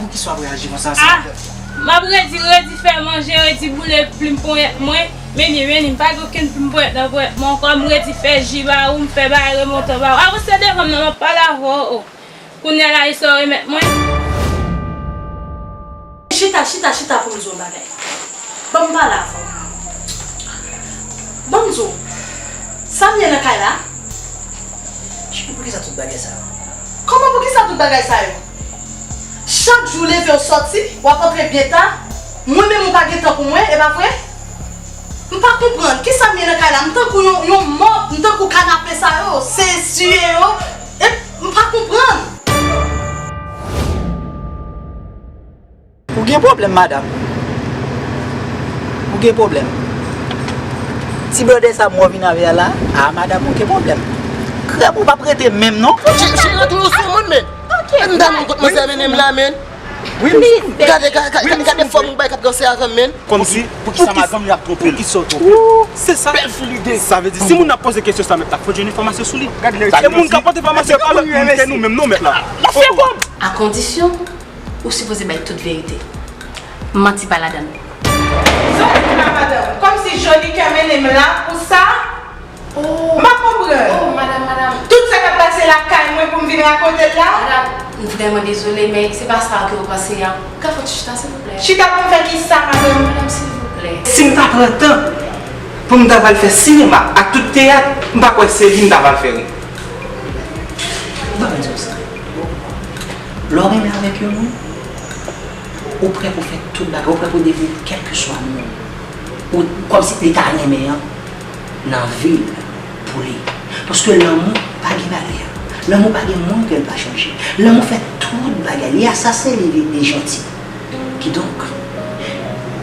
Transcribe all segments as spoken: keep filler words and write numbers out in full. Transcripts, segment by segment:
Poukisa w ap reyaji konsa? Ah, m ap redi, redi fè manje, redi boule plim ponyèt mwen. Men byen, men m pa gen okenn plim ponyèt nan ponyèt mwen ankò. M redi fè ji ba ou, m fè bagay remontan ba ou. Avanse devan m nan, m ap pale avè w. Kounye a la, e sa w remèt mwen? Chita, chita, chita pou m di w yon bagay. Ban m pale avè w. Ban m di w, sa m ye nan kay la? Cheri, poukisa tout bagay sa yo? Kòman poukisa tout bagay sa yo? Chak jou w leve w sòti, w ap antre byen ta, mwen menm ou pa gen tan pou mwen, e pa vre? M pa konprann, kisa m ye nan kay la? M tankou yon, yon mòb, m tankou kanape sa yo, se eswiye yo, e m pa konprann. Ou gen pwoblèm, madanm. Ou gen pwoblèm. Ti blòdè sa m wè w vin avè a la, a madanm ou gen pwoblèm. Krèb ou p ap rete menm non. Jere tou yo sou moun, men. M ta menm kot manzè mennen m la, men. Gade, gade, gade, gade fòm ou bay k ap danse avè m, men. Kòmsi, poukisa madanm li ap twonpe l? Poukisa w twonpe l? Se sa. Bèl fou lide. Sa vle di, si moun nan ap poze kesyon sa, mèt la, fò jwenn enfòmasyon sou li. Gade lè. E moun k ap pote enfòmasyon, pa lòt moun ke nou menm, non, mèt la. L ap fè kòb. A kondisyon ou sipoze bay tout verite. Manti pa ladan l. Sa w di la, madanm? Kòmsi Johnny Kè mennen m la pou sa? Oh. M pa konprann. Oh, madanm, madanm. Tout sa k ap pase lakay mwen pou m vin rakonte l la? Madanm, m vrèman dezole, men se pa sa ke w panse a. Ka fè w ti chita, silvouplè? Chita pou m fè kisa, madanm? Madanm, silvouplè. Si m ta pran tan pou m ta va l fè sinema ak tout teyat, m pa kwè se li m ta va l fè ri. Ban mwen di w sa. Lè w renmen avèk yon moun, ou prè pou fè tout bagay, ou prè pou devni kèlkeswa moun. Ou, kòmsi li ta renmen an nan vi l pou li. Paske lanmou pa gen baryè. Lanmou pa gen moun ke l pa chanje. Lanmou fè tout bagay. Li asasen, li, li, li janti. Kidonk,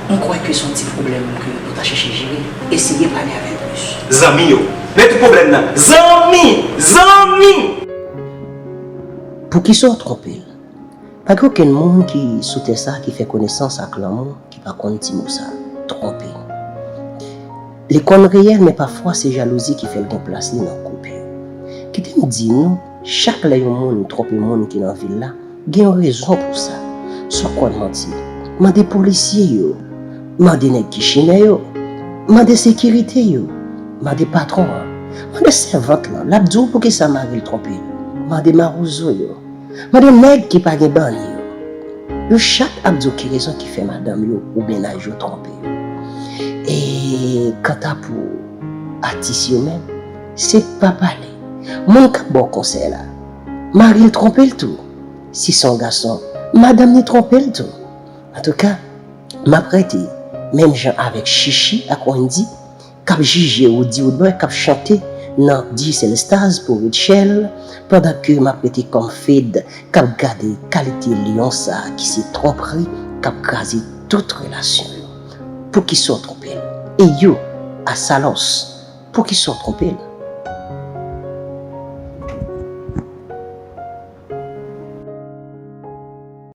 m kwè ke se yon ti pwoblèm ke nou ta chèche jere. Eseye pale avè l plis. Zanmi yo. Men tout pwoblèm nan. Zanmi! Zanmi! Poukisa w twonpe l? Pa gen okenn moun ki sou tè sa ki fè konesans ak lanmou ki pa konn ti mo sa, twonpe. Li konn reyèl, men pafwa se jalouzi ki fè l gen plas li nan koup yo. Kite m di nou, chak lè yon moun twonpe moun ki nan vi l la, gen yon rezon pou sa. Si w konn manti, mande polisye yo, mande nèg ki chimè yo, mande sekirite yo, mande patwon an, mande sèvant lan, l ap di w poukisa mari l twonpe l. Mande mawozo yo, mande nèg ki pa gen bann yo. Yo chak ap di w ki rezon ki fè madanm yo ou mennaj yo twonpe yo. E kanta pou atis yo menm, se pa pale. Moun k ap ba w konsèy la, mari l twonpe l tou. Si se yon gason, madanm li twonpe l tou. Antouka, m ap rete menm jan avèk Chichi ak Wendy, k ap jije Roody Woodboy k ap chante nan Digicel Stars pou Rutshelle, pandan ke m ap rete kòm Fed k ap gade kalite lyon sa a ki se twonpri k ap kraze tout relasyon yo. Poukisa w twonpe l? E yo, Asalòs, poukisa w twonpe l?